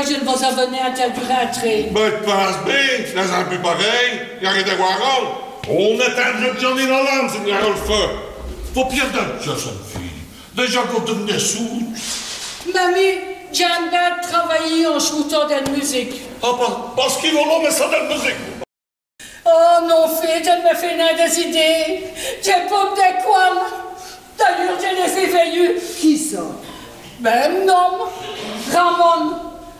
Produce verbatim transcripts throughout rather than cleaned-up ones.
Dji n' vos-a vènu à tinde du rintréye. Bén, i pinse bén, dins in bût parèy, i gn-a rén d' wâr. On-ètind l' feu, on-ètind l' feu. Vos pièrdez ça, djône fîye. Dèdja vos d'v'nez soûde. Mami, dj'in.me bén travayî en choûtant dèl musique. Ah, pa-, pace qui vos-ôtes, mins ça dèl musique. Oh non, fét, dji n' mi fé nin dès-idéyes. Dj'é pôme dès cwènes. D'ayeûrs, dji lès-é vèyus. Qui ça ? Bén, m' n-ome, Ramon,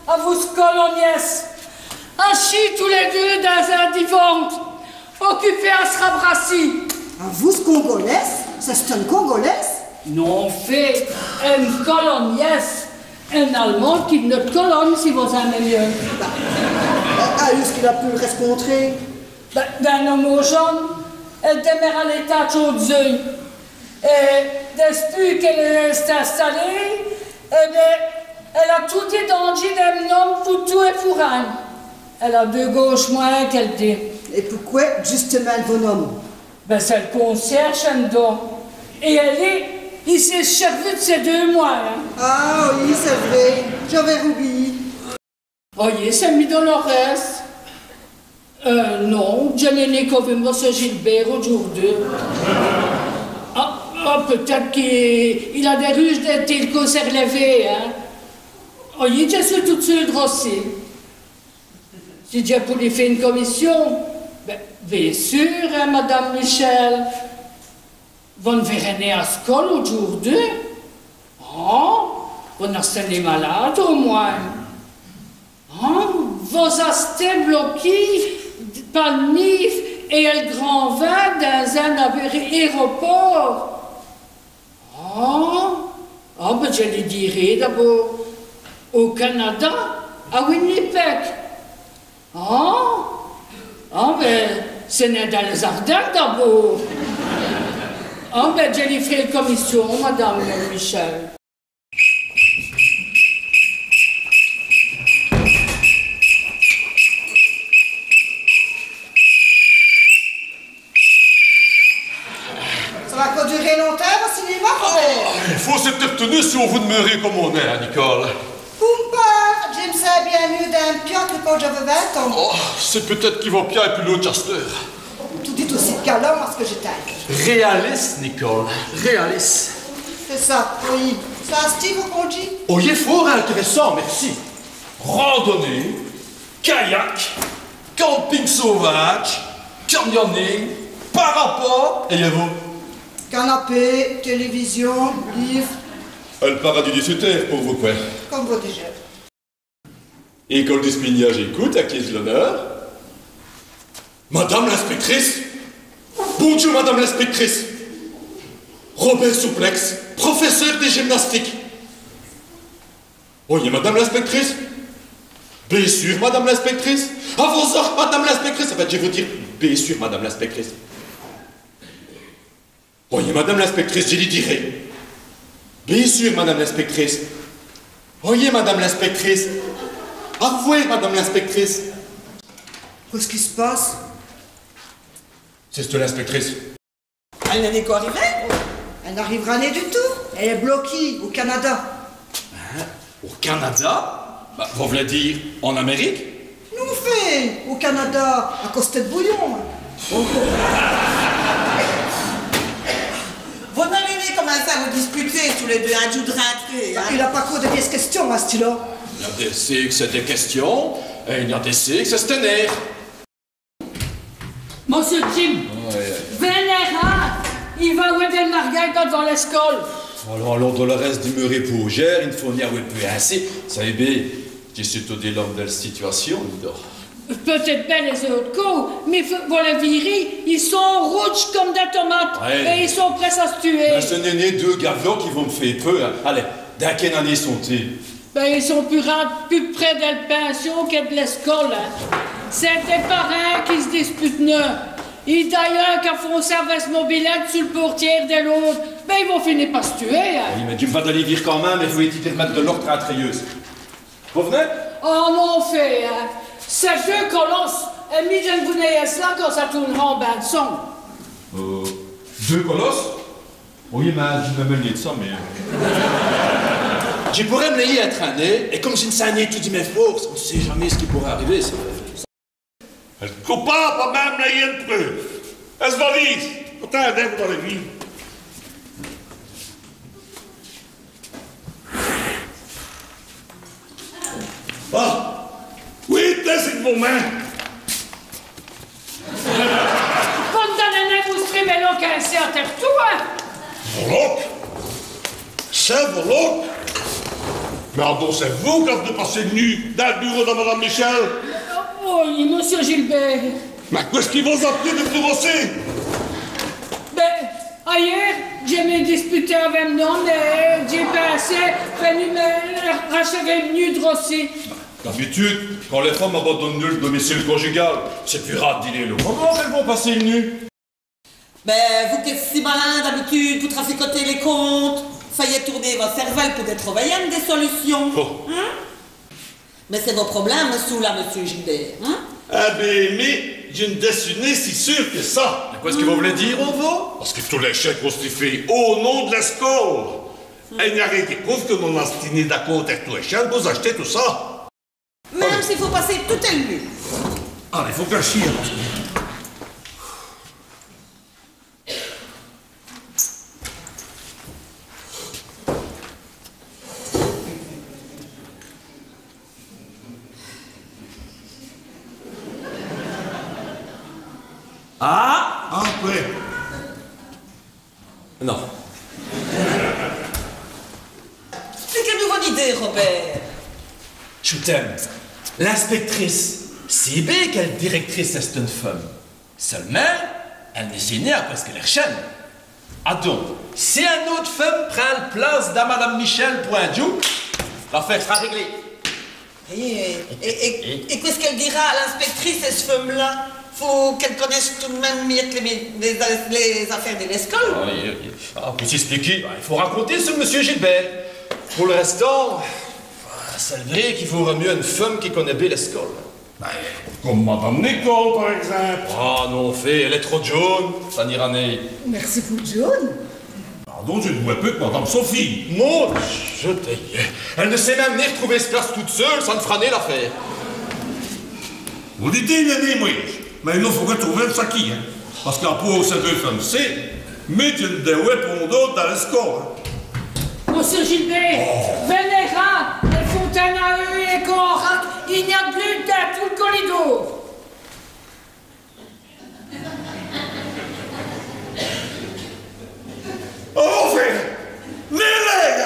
avou s' colonèsse. Achîds tous lès deûs dins in divan, ocupés à s' rabrassî. Avou s' congolèsse ? C'è-st-ène congolèsse ? Non, fét, ène colonèsse. Ène Almande qui v'nèt d' Cologne, si vos-in.mez mieûs. Bah, euh, èyu ç' qu'il a p'lu rèscontrer ? Bah, dins nos maujons, èle dimère à l'ètâdje au-d'zeû. Èt dispûs qu'èle s'èst instaléye, èt bén, èle a tout dandjî dè m' n-ome pou tout èt pou rén. Èle a deûs gauches mwins, qu'èle dit. Èt pouqwè djustumint vo n-ome ? Bén, c'èst l' conciêrje, don. Èt li, i s'èst sièrvu d' sès deûs mwins, in. Ah oyi, c'èst vré, dj'aveu roubliyî. Oyi, c'èst mi, Dolorès. Euh, non, dji n'é nén co vu Mossieû Gilbêrt audjoûrdu. Ah, ah, putète qu'il a dès rûjes dè tél'coûp s' èrlèver, in. Oyi, dji seû toute seûle droci. Si dji pou lî fé ène comission, bén, bén seûr, in, Madame Michel. Vos n' vèrez nén a scole audjoûrdu ? Oh, vos n'astez nén malade, au mwins ? Oh, vos astez bloquî pa l' nîve èt l' grand vint dins in aéropôrt ? Oh, oh, bén, dji lî dîrè d'abôrd. Au Canada, à Winnipeg. Oh, oh, bén, ç' n'èst nén dins lès-Ârdènes d'abôrd. Oh, bén, dji lî f'rè l' comission, Madame Michel. Ça va co durer longtimps, vo cinéma, Robert ? Oh, i faut s' tèni si on vout d'meurer come on-èst, in, Nicole. Pou m' pârt, dji m' sin bén mieûs dins m' pia qui quand dj'aveu vint-ans. Oh, c'èst putète qui vo pia èst pus lôd qu'asteûre. Vos d'jèz ossi galant à ç' qui dj' tinde. Réaliste, Nicole, réaliste. C'èst ça, oyi. Ça a stî, vo condjî ? Oyi, fôrt intèrèssant, mèrci. Randonnée, kayak, camping sauvâdje, canyoning, parapente, èt vous ? Canapé, tèlèvision, lîve. Èl paradis du sud-èst pou vous, qwè. Come vos d'jèz. Ècole du spignâdje èt coûte, à qui ai-je l'honneur ? Madame l'inspectrice ! Bondjoû, Madame l'inspectrice ! Robert Souplex, professeur de gymnastique. Oyi, Madame l'inspectrice ? Bén seûr, Madame l'inspectrice. À vos-ôrdes, Madame l'inspectrice. Enfin, dji vou dîre, bén seûr, Madame l'inspectrice. Oyi, Madame l'inspectrice, dji lî dîrè. Bén seûr, Madame l'inspectrice. Oyi, Madame l'inspectrice. Au r'vwêr, Madame l'inspectrice. Qu'èst-ce qui s' passe ? C'èst l'inspectrice. Èle n'èst nén co arivêye ? Èle n'ariv'ra nén du tout. Èle èst bloquîye au Canada. Hin ? Au Canada ? Bah, vos v'lez dîre en Amérique ? Non fét, au Canada, à costé d' Bouillon. Vos n'alez nén comincer à vos disputer tous lès deûs, in, djoû d' rintréye, hin. I n'a nén co dès pièces quèstion, à ç' ti-là. I gn-a dès cénses, c'èst dès quèstions, èt i gn-a dès cénses, c'èst dès nêrs. Mossieû Jim, v'nez rade, i va awè dèl margayîe d'vant l'èscole. Alons, alons, Dolorès, dimeurez pôjêre, i n' faut nén awè peû insi. Ça va, dji seû tot-à-fêt l'ome dèl situwâcion, li don. Putète bén lès-ôtes côps, mins vos lès vîrez, i sont roudjes come dès tomates, èt i sont prèsses à s' tuwer. Bén, ç' n'èst nén deûs gavions qui vont m' fé peû, hin. Alez, dins quéne anéye sont-i ? Bén, i sont pus rade, pus près dèl pinsion qui d' l'èscole, hin. C'èst dès parènts qui s' disputenut. I-gn-a d'in qu'affonce avou s' mobilète su l' pôrtiêre dè l'ôte. Bén, i vont fini pa s' tuwer, hin. Oyi, mins dji m' va daler vîr quand min.me, èt vos d'jèz r'mète dè l'ôrde ètur lès coses. Vos v'nez ? Oh non fét, hin. Cès deûs colosses, èt mi dji n' vou nén yèsse là quand ça toûrn'ra en binde-son. Euh, deûs colosses ? Oyi, mins dji m' mèt nén d' ça, mins, euh. Dji pôreu m' lèyî ètrin.ner, èt come dji n' sé nén toudi mès fôrces, on n' sét jamés ç' qui pôrè ariver, ça. Èl coupâbe a minme lèyî ène preûve. Èl valise. Atindez, vos-alez vîr. Ah. Oyi, c'èst vos min.mes. Condamnez-m' à vos mostrî mès loques insi à tèrtous, hin. Vos loques ? C'èst vos loques ? Mins adon, c'èst vous qu'av'nez passé l' nût dins l' bûrau da Madame Michel ? Oyi, Mossieû Gilbert. Mins qwè ç' qui vos-a pris d' v'noû roci ? Bén, ayîr, dji m'a dispouté avou m' n-ome èt dj'a pinsé v'nu m' rachever m' nût d' roci. D'abitude, quand lès feumes abandonenut l' domicile conjugal, c'èst pus râde di lès loques. Comint qu'èles vont passer l' nût ? Bén, vous qu'èstîz si malin d'abitude pou traficoter lès comptes, fèyez toûrner vosse cèrvèle pou trover dès solucions. Oh. Hin ? Mins c'èst vos problèmes, ça, la, Mossieû Gilbert, hin ? Ê bén, mi, dji n' dè so nén si sûr qui ça. Mins qwè ç' qui vos v'lez dîre, au fond ? Pace qui tous lès chèques ont stî faits au nom d' lès scoles. Èt i gn-a rén qui prouve qui on-a stî d'acôrd ètur tous lès chèques pou-z-acheter tout ça. Minme s'i faut passer toute èl nût. Alez, faut cachî, hin. Ah ! Ah, qwè ? Non. C'èst quéle nouvèle idéye, Robert ? Choûtez, l'inspèctrice, c'èst bén qui l' dirèctrice èst ène feume. Seûlemint, èle n'èst nén à pwèsté lès r'chènes. Adon, si ène ôte feume prind l' place da Madame Michel pou in djoû, l'afêre s'ra réglée. Èt, èt, èt, èt qwè ç' qu'èle dîrè à l'inspèctrice, cisse feume-là ? Faut qu'èle conèche tout l' minme mièsse lès, lès, lès-afêres di lès scoles. Ah, oyi, oyi. Ah, pou s' èspliquer, bén, i faut raconter su Mossieû Gilbert. Pou l' rèstant, c'èst vré qu'i vaurot mieûs ène feume qui conèt bén lès scoles. Bén, come Madame Nicole, par ègzimpe. Ah non fét, èlle èst trop djon.ne, ça n'îra nén. Mèrci pou l' djon.ne. Pardon, dji n' vwè pus qu' Madame Sophie. Mon Dieu, tèyèz. Èle n' sét minme nén r'trouver s' place toute seûle, ça n' f'ra nén l'afêre. Vos d'jez, nén, nén, mi. Mins i nos faureut trouver ène saquî, hin. Pace qu'après cès deûs feumes-ci, mi dji n' dè vwè pont d'ôtes dins lès scoles, hin. Mossieû Gilbert, vènèz rade, èl fontin.ne a eû èco on rade, i gn-a d' l'ûle dins tout l' coridor. Oh, fét ! Vènèz !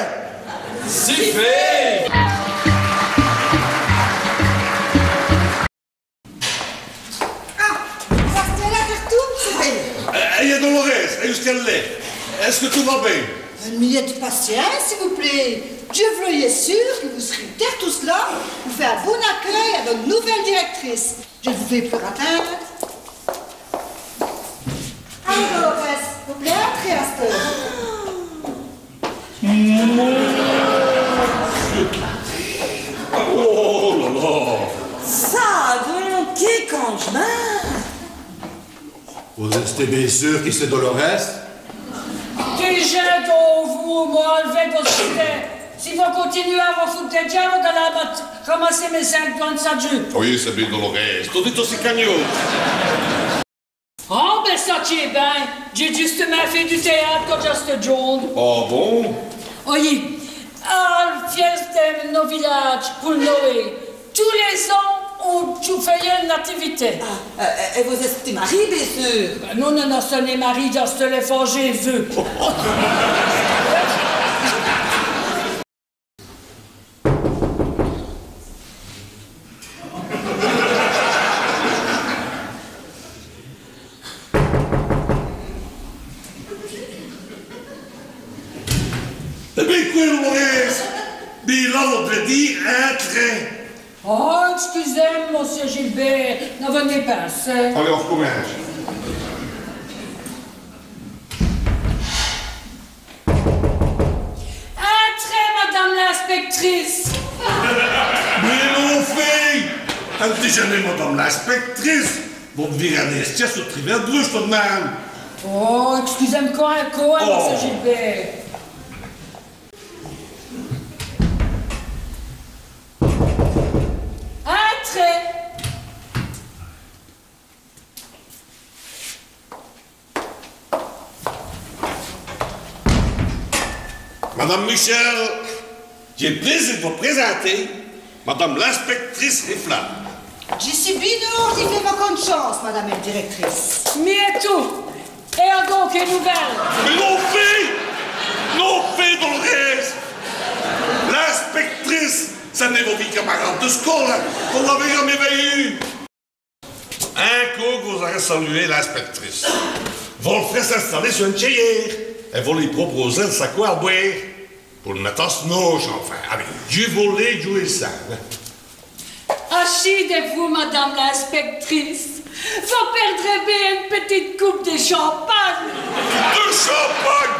Si fét ! Ah, ça c'èst la r'toûne, c'èst bén. Èt, èt Dolorès, èt oyi qu'èle èst ? Èst-ce qui tout va bén ? Ène minute d' pacyince, s'i vous plét. Dji v'leû èsse sûr qui vos sèrîz tèrtous là pou fé on bon acûyeû à vo nouvèle dirèctrice. Dji n' vos fé pus ratinde. Alez, Dolorès, vos p'lez intrer asteûre. Oh là là ! Ça, don, qué candjemint ! Vos-èstez bén sûr qui c'èst Dolorès ? Dijèz don, vous, vos-alez vos-èstî. Si vos continuwez à vos foute di mi, vos-alez ramasser mès cinq dwèts dins l' sadjû. Oyi, c'èst bén, Dolorès. Toudis ossi cagnote. Ah, bén, ça tient bén. Dj'é djustumint fét du tèyâte quand dj'èsteu djon.ne. Ah bon ? Oyi. À l' fièsse di no vilâdje, pou Noël, tous lès-ans, on fét ène nativité. Ah, euh, euh, èt vos-èstez mariye, bén sûr ? Bén non, non, non, ça n'èst nén mariye, c'èst l'èfant Jésus. Èt bén, qwè, Maurice ? Bén là, on v'leûve dîre, intrez. Oh, èscusez-m', Mossieû Gilbert, dji n'aveu nén pinsé. Alez, on r'comince. Intrez, madame l'inspectrice. Mins non fét, èle n'èst nén madame l'inspectrice. Vos v'lez dîre ène pièce au trivêrs d' vos, tout l' min.me. Oh, èscusez-m' co, co, oh, Mossieû Gilbert. Madame Michel, dj'é l' plési d' vos présinter Madame l'inspèctrice Rifflard. Dji su bén-auje di fé vo conechance, Madame la dirèctrice. Mi ètout. Èt adon, qué nouvèle ? Mins non fét ! Non fét, Dolorès ! L'inspèctrice, ça n'èst nin vo vîye camarâde di scole, vos n' l'avez jamés vèyu. In côp qu' vos-arez saluwè l'inspèctrice, vos l' f'rez s'instaler su ène tchèyêre èt vos lî propôs'rez ène saqwè a bwêre pou l' mète a s'n-auje, anfin. Alèz, dji vos lêje djouwer ça, in. Achîdèz-vous, Madame l'inspèctrice. Vos pèrdrez bén ène pitite coupe di champagne. Di champagne !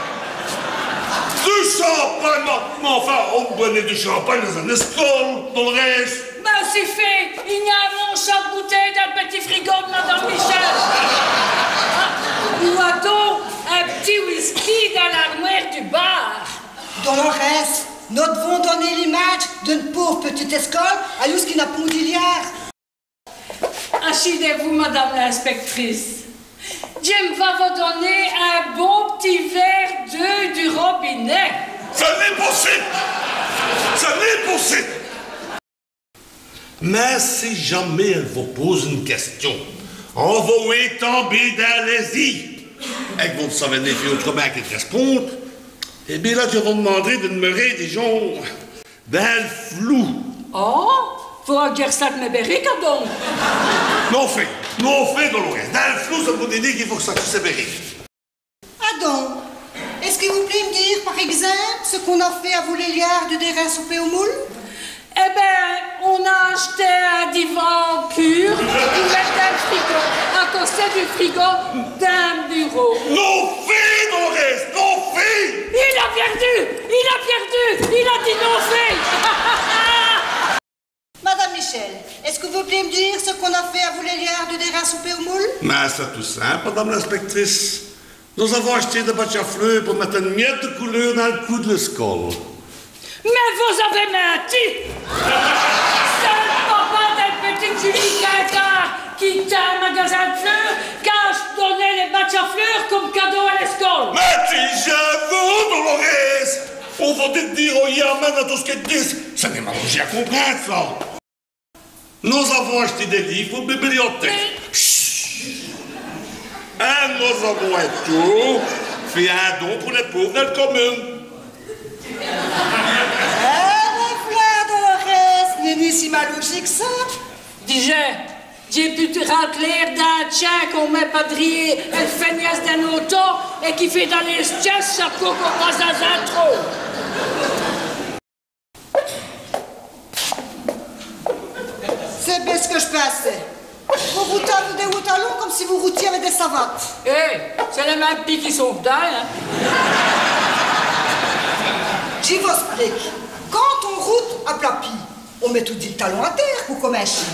Di champagne ! Mins, mins anfin, on n' bwèt nin di champagne dins ène scole, Dolorès. Bén, si fét, i gn-a on chat d' boutèye dins l' pètit frigo d' Madame Michel. Ou adon, on p'tit whisky dins l'armwêre du bar. Dolorès, nos d'vons doner l'imâdje d'ène pôve pitite scole, ayu ç' qu'i gn-a pont d' liârds. Achîdèz-vous, Madame l'inspèctrice. Dji m' va vos doner on bon p'tit vêre d'eûwe du robinèt. Ça n'èst nin possibe ! Ça n'èst nin possibe ! Mins si jamés èle vos pôse ène quèstion, an vos wétant bén dins lès-îs, èt qu' vos n' savez nin fé ôtrèmint qui d' rèsponde, èh bén la, dji vos d'mand'ré di d'meurer, dijons, dins l' flou. Oh, faut dîre ça d' mès bèrikes, adon. Non fét, non fét, Dolorès. Dins l' flou, ça vout dîre qu'i faut qu' ça sûte sès bèrikes. Adon, èst-ce qui vos p'lèz m' dîre, par ègzimpe, ç' qu'on-a fét avou lès liârds du dêrin soper aus moules ? Èh bén, on-a ach'té on divan pur, on l' mèt dins l' frigo, a costé du frigo, dins l' burau. Non fét, Dolorès, non fét ! Il a pièrdu ! Il a pièrdu ! Il a dit non fét ! Madame Michel, èst-ce qui vos p'lèz m' dîre ç' qu'on-a fét avou lès liârds du dêrin soper aus moules ? Mins c'èst tout simpe, Madame l'inspèctrice. Nos-avons ach'té dès batchis à fleûrs pou mète ène miète di couleûr dins l' coû d' lès scoles. Mins vos-avez minti ! C'èst l' papa dèl pitite Julie Quintin, qui tint on magasin d' fleûrs, qu'a doné lès batchis à fleûrs come cadau à lès scoles. Mins dijèz-vos, Dolorès, on vos dit d' dîre oyi amène a tout ç' qu'èle dit. Ça n'èst nin maudjî à comprinde, ça. Nos-avons ach'té dès lîves pou l' bibliothèque. Chut. Èt nos-avons ètout fét on don pou lès pôves dèl comune. Èh bén, v'la, Dolorès, n'èst nin si maloûrjî qu' ça. Dijèz, dj'é pus raclér d'on tchin qu'on mèt pa-drî èl fènièsse d'on-auto èt qui fét daler s' tièsse chaque côp qu'on passe dins on trau. C'èst bén ç' qui dj' pinseu. Vos routez avou dès-auts talons come si vos routîz avou dès savates. Hé, c'èst lès min.mes pîds qui sont d'dins, in. Dji vos èsplique. Quand on route à plat pîd, on mèt toudi l' talon a têre pou cominchî.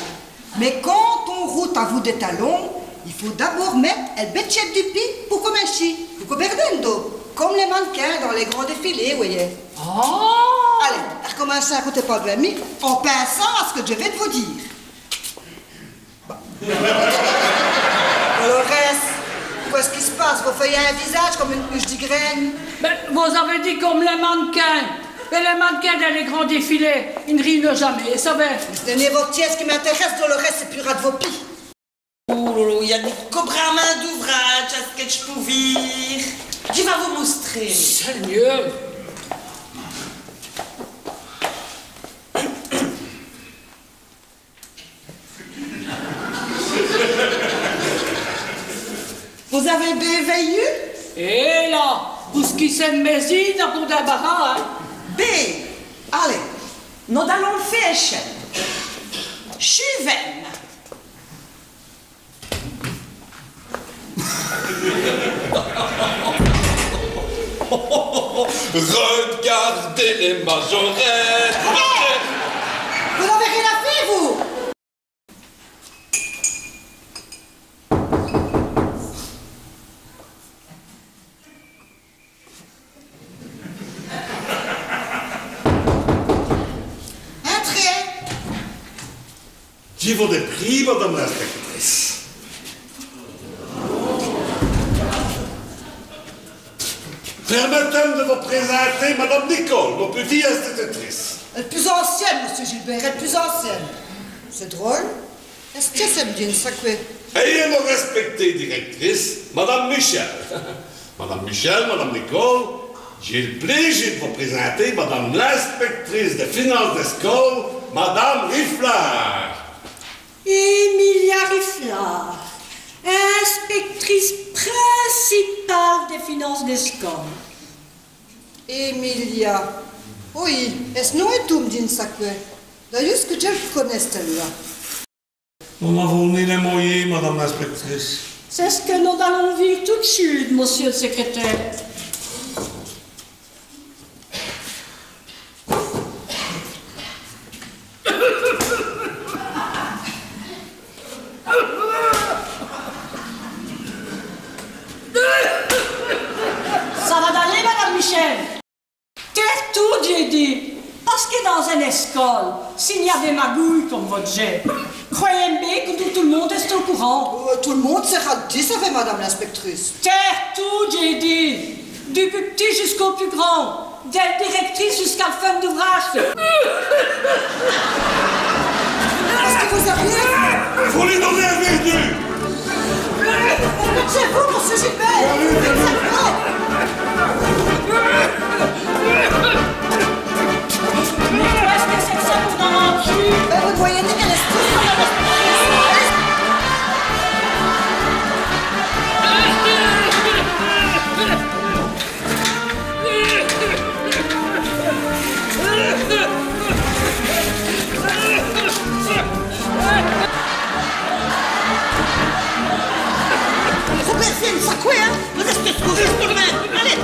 Mins quand on route avou dès talons, i faut d'abôrd mète èl bètchète du pîd pou cominchî. Vos compèrdèz, don ? Come lès man'kins dins lès grands défilés, vèyèz. Oh ! Alèz, r'cominchèz a roûter pa-d'vins mi, an pinsant a ç' qui dj' vén d' vos dîre. Bon. Dolorès, qwè ç' qui s' passe ? Vos fèyèz on visâdje come ène huche di grène. Bén, vos-avez dit come lès man'kins. Mins lès man'kins dins lès grands défilés, i n' rîyenut jamés, savèz. Mins ç' n'èst nin vo tièsse qui m'intèrèsse, Dolorès, c'èst pus râde vos pîds. Oh là là, i gn-a co bran.mint d'ouvrâdje, a ç' qui dj' pou vîr. Dji va vos mostrer. Sègneûr ! Vos-avez bén vèyu ? Èt la, pou ç' qui c' èst d' mès-îs, i gn-a pont d'imbarras, in. Bén, alèz, nos dalons fé on chène. Chûvez-m'. Regardez les majorettes. Hé ! Vos n'avez rén a fé, vous ? Intrez. Dji Vos-dèprîye, madame l'inspectrice. Pèrmètèz-m' di vos présinter madame Nicole, no pus vî institutrice. Èl pus anciène, monsieur Gilbert, èl pus anciène. C'èst drole. Èst-ce qui c'èst bén ça, qwè ? Èt no rèspèctéye dirèctrice, madame Michel. Madame Michel, madame Nicole, dj'é l' pléji d' vos présinter madame l'inspectrice dès finances dès scoles, madame Rifflard. Emilia Rifflard, inspectrice principale des finances des scoles. Emilia. Oyi, èst-ce n-one ètoûme, dji n' sé qwè. D'ayeûrs, dji l' conè, cèle-là. Nos n'avons nén lès moyéns, madame l'inspectrice. C'èst ç' qui nos-alons vîr tout d' chûte, monsieur l' sècrétaire. Ça va d'aler, madame Michel ? Têrtous, dj'é dit, pace qui dins ène èscole, s'i gn-a dès magouyes come vos d'jez, crwèyèz-m' bén qui tout, tout l' monde èst au courant. Euh, tout l' monde, c'èst rade dit, savèz, madame l'inspectrice. Têrtous, dj'é dit, du pus p'tit jusqu'au pus grand, dèl dirèctrice jusqu'à l' feume d'ouvrâdje. Qu'èst-ce qui vos-arive ? Faut li doner in vèrdict. Faites chè vous, monsieur Gilbert. Faites chè vous. Mais qu'est-ce que c'est que ça, mon enfant ? Ben, vous voyez, qu'elle est... Robert, fé ène sacwè, hin ? Rèstèz, rèstèz, alèz.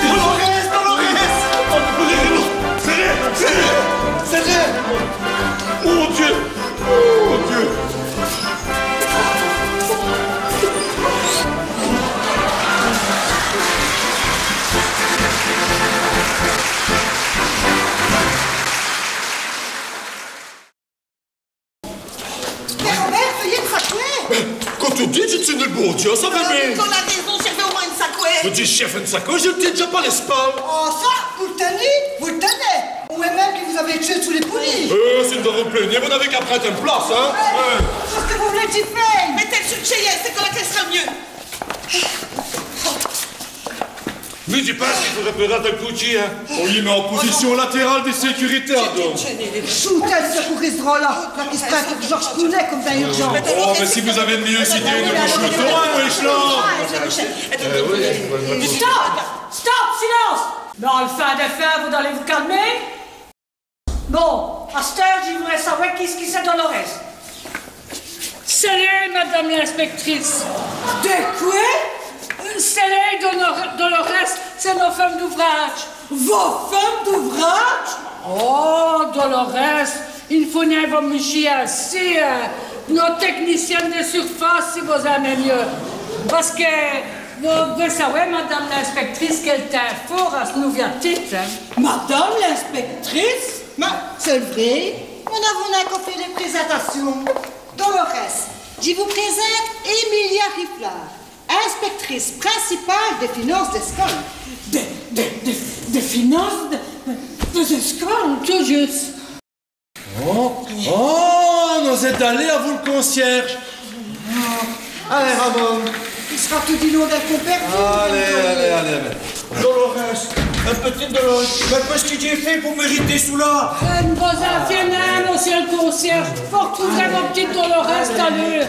Dolorès, Dolorès ! Sèrèz, sèrèz, sèrèz ! Mon Dieu ! Mon Dieu ! Mins Robert, fèyèz ène sacwè. Mins, come dji vos di, dji n' sé nén l' bon Dieu, ça va bén. Nicolas a réson, sèrvèz au mwins ène sacwè. Dji di, chèf, ène sacwè, dji n' tiè dèdja pa lès spales. Oh, ça, vos l' tènèz, vos l' tènèz. Ou mèm qui vos-avez tchwè sous lès poulîs. Euh, si vos v'loz vos plègner, vos n'avèz qu'a prinde ène place, hin. Ouais. Ouais. Qu'èst-ce qui vos v'loz qu' dj' fèye ? Mètèz-l' su l' tchèyèr, c'èst co là qu'èle s'ra l' mieus. Mins dji pinse qu'i faudreut pèrate in coûp d' tchèyèr, hin. Oyi, mins in position latèrale di sécurité, adon. Choûtèz l' secourisse drala, là, qui s' prind pour Georges Clooney come dins Urgence. Oh, mins si vos-avez ène mèyeûse idéye, dji vos choûte, hin, wè, là. Stop ! Stop ! Silence ! Mins à l' fin dès fins, vos-alèz vos calmer ? Bon, asteûre, dji voûreu sawè quî ç' qui c'èst Dolorès. C'èst lèye, madame l'inspèctrice. Di qwè ? C'èst lèye, Dolor-, Dolorès, c'èst no feume d'ouvrâdje. Vo feume d'ouvrâdje ? Oh, Dolorès, i n' faut nén vos mèchî insi, hin. No tècniciène di surface, si vos-in.mèz mieus. Pace qui, vos, vos savèz, madame l'inspèctrice, qu'èle tint fôrt à s' nouvia tite, hin. Madame l'inspèctrice ? Mins c'èst l' vré, nos n'avons nén co fét lès présintâcions. Dolorès, dji vos présinte Emilia Rifflard, inspèctrice principale dès finances dès scoles. Dès, dès, dès, dès finances dès, dès scoles, tout djusse. Oh, oh, nos-èst-alés avou l' concièrje. Alèz, Ramon. I s'ra toudi l'eûre dèl compère. Alèz, alèz, alèz, mins. Dolorès, ène pitite Dolorès. Mins qu'èst-ce qui dj'é fét pou mèriter çoula ? Ène vos-in fièz nén, monsieur l' concièrje. Vos r'trouverèz vo pitite Dolorès t't-à l'eûre.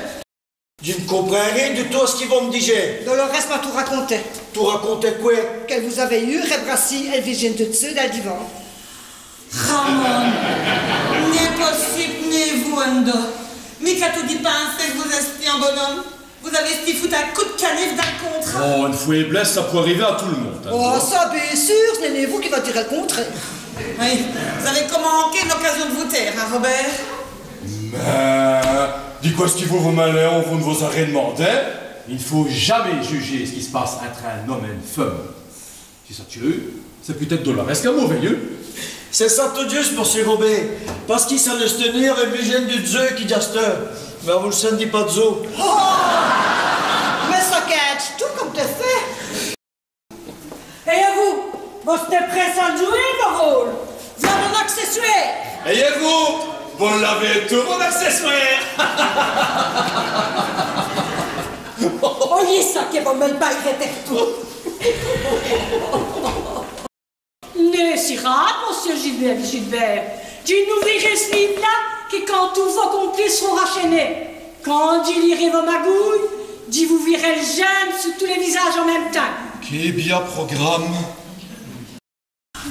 Dji n' comprind rén du tout à ç' qui vos m' dijèz. Dolorès m'a tout raconté. Tout raconté qwè ? Qu'èle vos-aveut yeû r'brassî èl vèjîne du d'zeû dins l' divan. Ramon, nén possibe, nén vous, Ando. Mi qu'a toudi pinsé qu' vos-èstîz in bon-ome. Vos-avez stî foute in côp d' canif dins l' contrat. Oh, ène fwèblèsse, ça pout ariver à tout l' monde, hin. Oh, ça, bén sûr, ç' n'èst nén vous qui va dîre l' contraire. Oyi, vos-avez co manqué ène ocâsion d' vos taire, hin, Robert ? Mins di qwè ç' qui vos vos mèlez, on, vos n' vos-a rén d'mandé. I n' faut jamés jûjer ç' qui s' passe intrè in-ome èt ène feume. Si ça tcheût, c'èst putète Dolorès qu'a mauvaîs yeûs. C'èst ça tot djusse, mossieû Robert, pace qui ça lès tènir avou ène vijène du dzeû qui dj'asteûre. Mins vos l' sèz, dji n' di nén d' zos. Oh ! Mins ça catche tout come t'èfèts. Èt vous, vos-astèz prèsses à l' djouwer, vo rôle ? V'là mon accèsswêre. Èt vous, vos l'avez tout, vos-accèsswêre. Oyi ça, qui vos mèlez bén tot. Nén si rade, mossieû Gilbert, Gilbert. Dji n' vîré ç' nîd-là qui quand tous vos complices sont rachènés. Quand dji lîré vos magouyes, dji vos vîré l' gêne su tous lès visâdjes en min.me timps. Qué bia programe.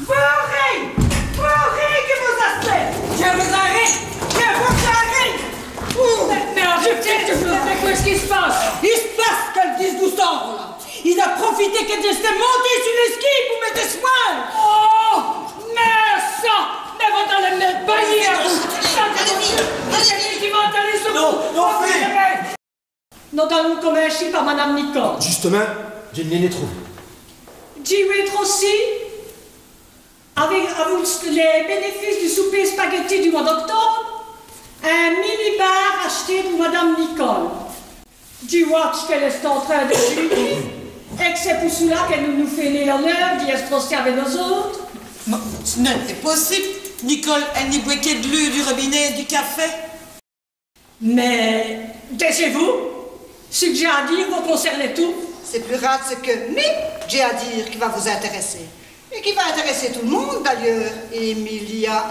Vos-ôrez, vos-ôrez, qui vos-astèz. Dji vos-ôrez, dji vos-ôrez. Ouh. Mins, mins, arètez, mins qwè ç' qui s' passe ? I s' passe qui dji vos-ôrez, là. Il a profité qui dj'èsteu monté su l'èsquî pou mète s' mwin. Oh, mins ça, mins vos-alez m' bâyî, vous. Ça, allez-y, allez-y. Qui vos-alez su... Non, non, fé. Nos-alons cominchî pa Madame Nicole. Djustumint, dji n'ènn' é trouvé. Dji vos-ôré ossi, avou, avou lès bènèfices du soper spaghetti du mwès d'octôbe, in mini-bar ach'té pou Madame Nicole. Dji vwè qu'èlle èst en trin d' djûner, èt c'èst pou ça qu'èle nos fét l'oneûr d'î èsse ossi avou nos-ôtes. Non, ç' n'èst nén possibe. Nicole, èle ni bwèt qui d' l'êwe du robinèt èt du cafè. Mins, tèjez-vous, ç' qui dj'é à dîre vos concerne tout. C'èst pus rade ç' qui mi dj'é à dîre qui va vos intèrèsser. Èt qui va intèrèsser tout l' monde, d'ayeûrs, Émilia.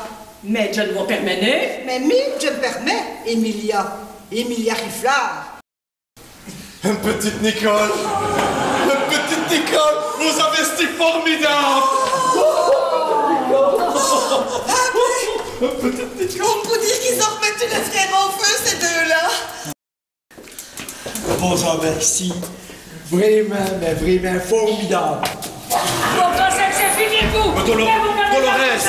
Mins dji n' vos pèrmèt nén. Mins mi, dji m' pèrmèt, Émilia. Émilia Rifflard. Ène pitite Nicole. Ène pitite Nicole. Vos-avez stî formidâbe. Ène pitite Nicole. On pout dîre qu'is-ont r'mètu lès frêres en feû, cès deûs-là. Vos-avez stî vrémint, mins vrémint formidâbe. Bon, quand c'èst qu' c'èst fini, vous ? Mins Dolo-, Dolorès,